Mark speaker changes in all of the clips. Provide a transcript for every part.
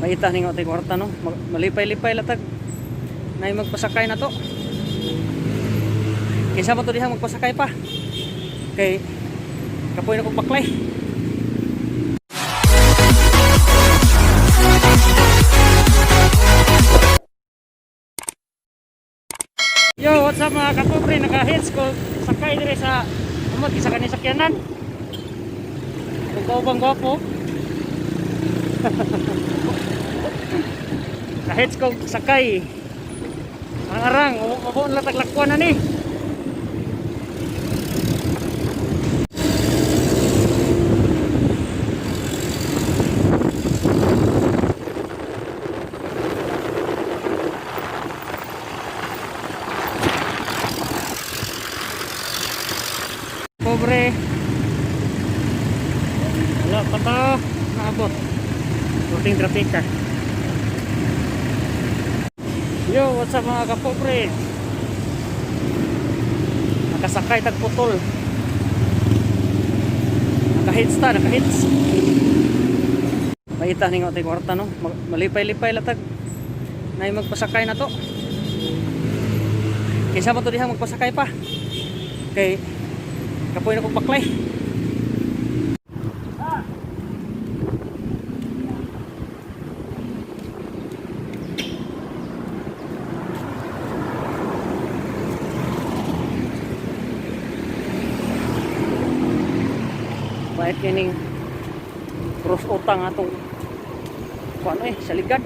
Speaker 1: Paita ning atay kwarta, no. Malipay-lipay latag. Nay magpasakay na to. Kinsa man to diha magpasakay pa. Kay kapoy na kong baklay. Yo, what's up, mga kapobre? Naka-hits ko sakay dire sa umot isa kani sakyanan. Kung kaubang gwapo. Naka-hits ko sakay. Arang-arang, mabo na taglakwan na ni. Pobre. Wala pa ta naabot. Puting traffic ka. Yo, what's up, mga kapobre? Nakasakay tag putol. Nakahits ta, nakahits. Paita ning atay kwarta, no. Malipay-lipay latag. Nay magpasakay na to. Kinsa man to diha magpasakay pa. Kay kapoy na kong baklay. Bait kining cross utang atong kuan eh saligan.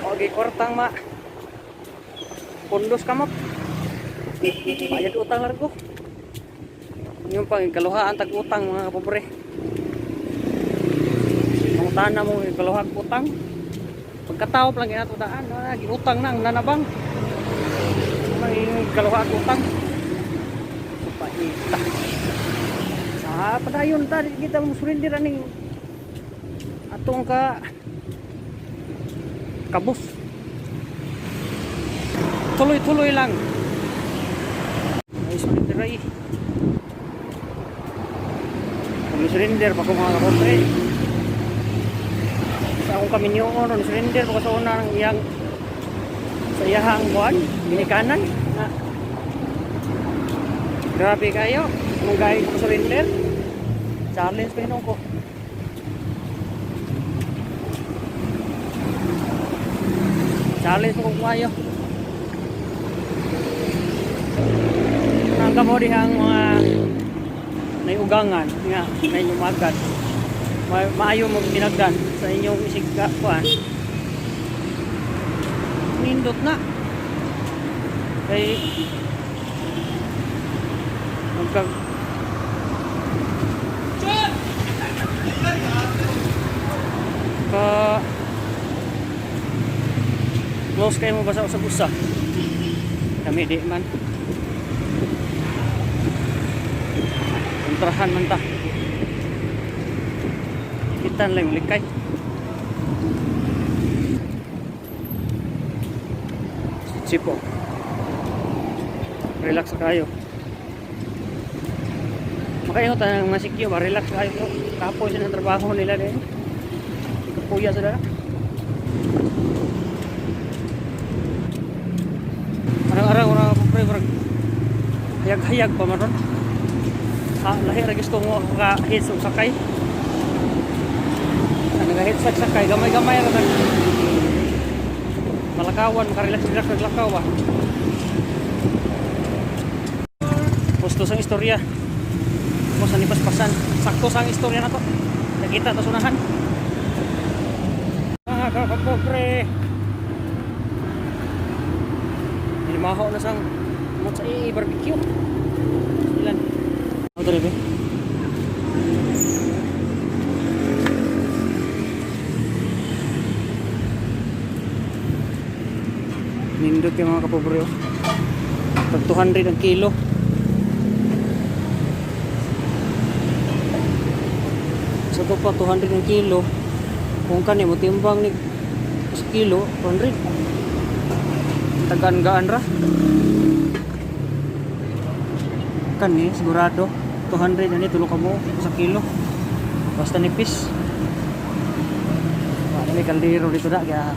Speaker 1: Okay, kwartang ma pundos kamot. Bayad utang largo. Yung pang kaluhaan tag utang, mga kapobre. Ang na mo kaluhaan utang. Pagkatao lang ginato daan, na giutang na ang nanabang. May kaluhaan utang. Paita. Sa padayon ta di kita mo surrender aning atong ka kabus. Tuloy-tuloy lang. Ay, surrender ay. Kung surrender pa ko, mga kapobre. Sa akong kaminyoon, surrender pa ko sa una ng iyang sa iyahang buwan, ginikanan. Na, grabe kayo. Anong gaya ko surrender? Challenge pa yun ko. Challenge mo kung kumayo. Ang kamo dihang mga naiugangan nga nailumagan. Maayo mo ginagdan sa inyong isig kuan. Nindot na. Kay magka ka close kayo mo ba sa usag-usa? Kami di man. Kontrahan man ta. Kita lang likay. Sipo. Relax kayo. Makaingot ang mga sikyo ba? Relax kayo. Kapoy sila ng trabaho nila din. Ikapuya sila. Arang-arang ora pre, murag hayag-hayag pa man ron. Ah, lahi ra gusto mo ka hits og sakay. Ang nag-hits sa sakay gamay-gamay ra nag malakawan, makarelax relax naglakaw ba. Gusto sa istorya. Mo sa nipaspasan. Sakto sa ang istorya na to. Nakita to sunahan. Ah, kakapobre. Limaho na sang mo sa i-barbecue. Ilan? Ano to, be? Nindot yung mga kapobre, oh. Tag 200 ang kilo. Sa to pa 200 ang kilo. Kung kani mo timbang ni sa kilo 200. Tagaan-gaan ra. Kani sigurado. 200 ani tulo ka buok sa kilo. Basta nipis. Wala may kaldero dito na kaya.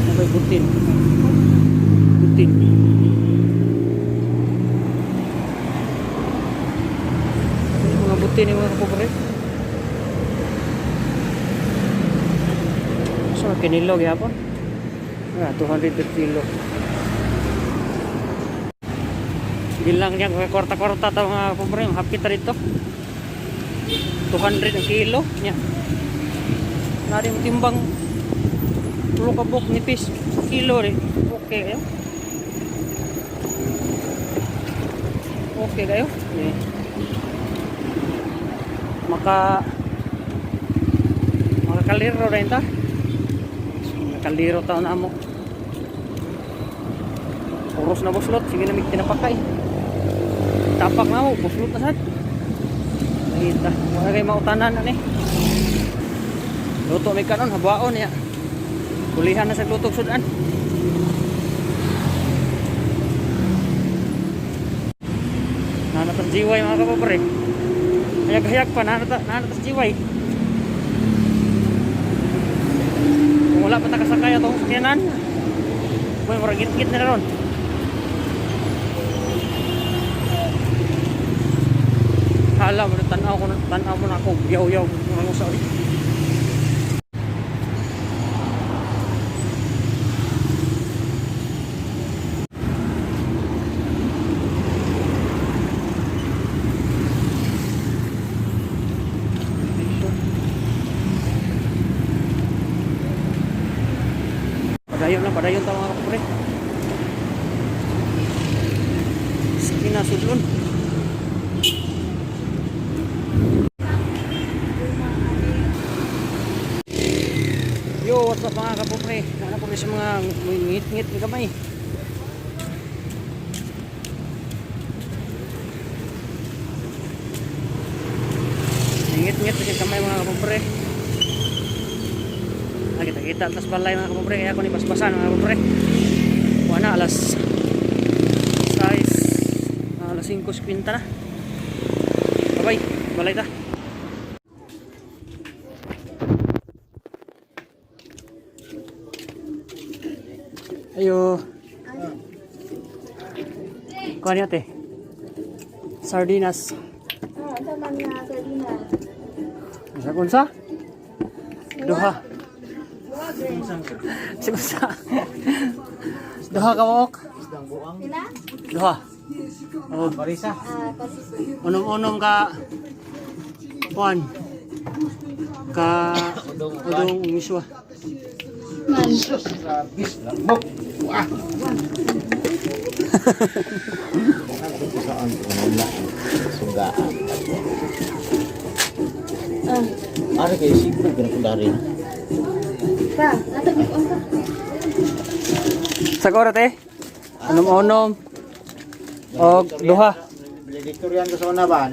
Speaker 1: Ano ba yung butin? Butin. Yung mga butin yung mga kapobre. So, kinilo gyapon. Ah, 200 per kilo. Bilang niya, kwarta-kwarta ta mga kapobre. Ang hapit ta dito. 200 ang kilo niya. Nari mo timbang tulo ka buok nipis kilo rin. Okay kayo. Okay kayo. Eh. Makakaliro rin ta. Nakaliro ta na mo. Oros na buslot, sige na mig tinapakay. Tapak na mo, buslot na sad. Mahita. Wala kay mautanan ani. Luto may kanon, habaon ya. Kulihan na sa lutog sudan. Nanatas jiway mga kapapre. Hayag-hayag pa, nanatas jiway. Kung wala pa nakasakay atong sakyanan, boy, murag git-git na ron. Hala, mo tanaw ko tanaw mo na ako, yaw-yaw, murag usa oy. Padayon lang, padayon ta mga kapre. Sige na, sudlon. Yo, what's up mga kapre? Ano po sa mga ngit-ngit ng kamay. Ngit-ngit sa kamay mga kapre. Ah, kita-kita atas balay mga kapre, kaya ako ni basbasan mga kapre. Wala alas 6, alas 5:50 na. Bye-bye, balay ta. Ayo. Kuha niya te. Sardinas.
Speaker 2: Ah, unsa man nga sardinas?
Speaker 1: Unsa kunsa? Duha. Unsa? Duha ka buok?
Speaker 2: Sila?
Speaker 1: Duha. O,
Speaker 3: Marisa.
Speaker 2: Ah, kasi
Speaker 1: unom-unom ka kuan ka udong miswa.
Speaker 2: man.
Speaker 3: Sus, labis lamok. Wah. Sunggaan.
Speaker 2: Ah,
Speaker 3: Ari kayo siguro ganun kung rin.
Speaker 2: pa, natag on pa.
Speaker 1: Sa oras eh? Unom-unom. Og duha.
Speaker 3: Valedictorian ko sa una ba?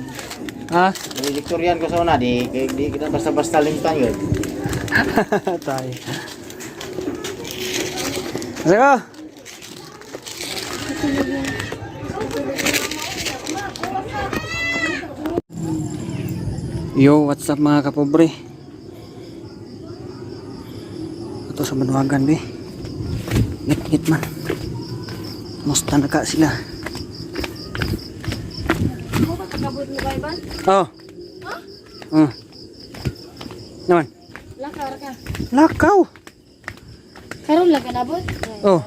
Speaker 1: Ha?
Speaker 3: Valedictorian ko sa una di kay di kita basta-basta limtan yun.
Speaker 1: Tay. Sige. Yo, what's up mga kapobre? Ito sa Banwagan, be. Ngit-ngit man. Musta na ka sila?
Speaker 2: Mo ba kakabot mo ba Ivan?
Speaker 1: Oh.
Speaker 2: Ha?
Speaker 1: Naman.
Speaker 2: Lakaw ra ka.
Speaker 1: Lakaw.
Speaker 2: Karon lang ka nabot?
Speaker 1: Oh.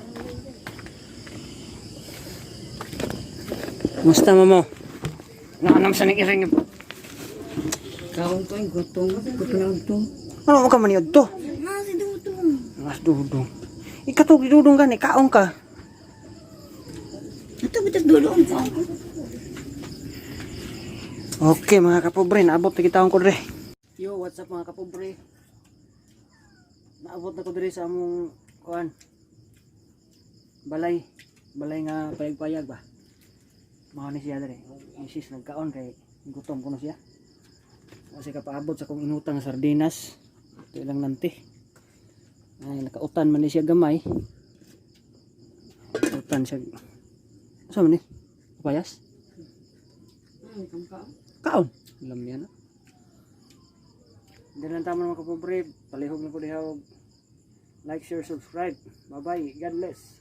Speaker 1: Musta mo? Naanam sa ning iring.
Speaker 4: Kaon to, yung gutong, gutong na gutong.
Speaker 1: Ano mo ka man to?
Speaker 2: Na si Dudong.
Speaker 1: Mas dudong. Ikatog dudong gani kaon ka.
Speaker 4: Ito, bitas dulong sa ako.
Speaker 1: Okay mga kapobre, naabot na kita ko dre. Yo, what's up mga kapobre? Naabot na ko dre sa among kuan. Balay, balay nga payag-payag ba. Mao ni siya dre. Misis nagkaon kay gutom kuno siya. Kasi kapaabot sa kong inutang nga sardinas. Ito ilang nanti. Ay, nakautan man ni siya gamay. Utan siya. Saan man ni? Kapayas?
Speaker 4: Ay, kang ka.
Speaker 1: Kaon. Alam yan ah. Hindi lang tama mga kapobre. Palihog na po diha og like, share, subscribe. Bye bye. God bless.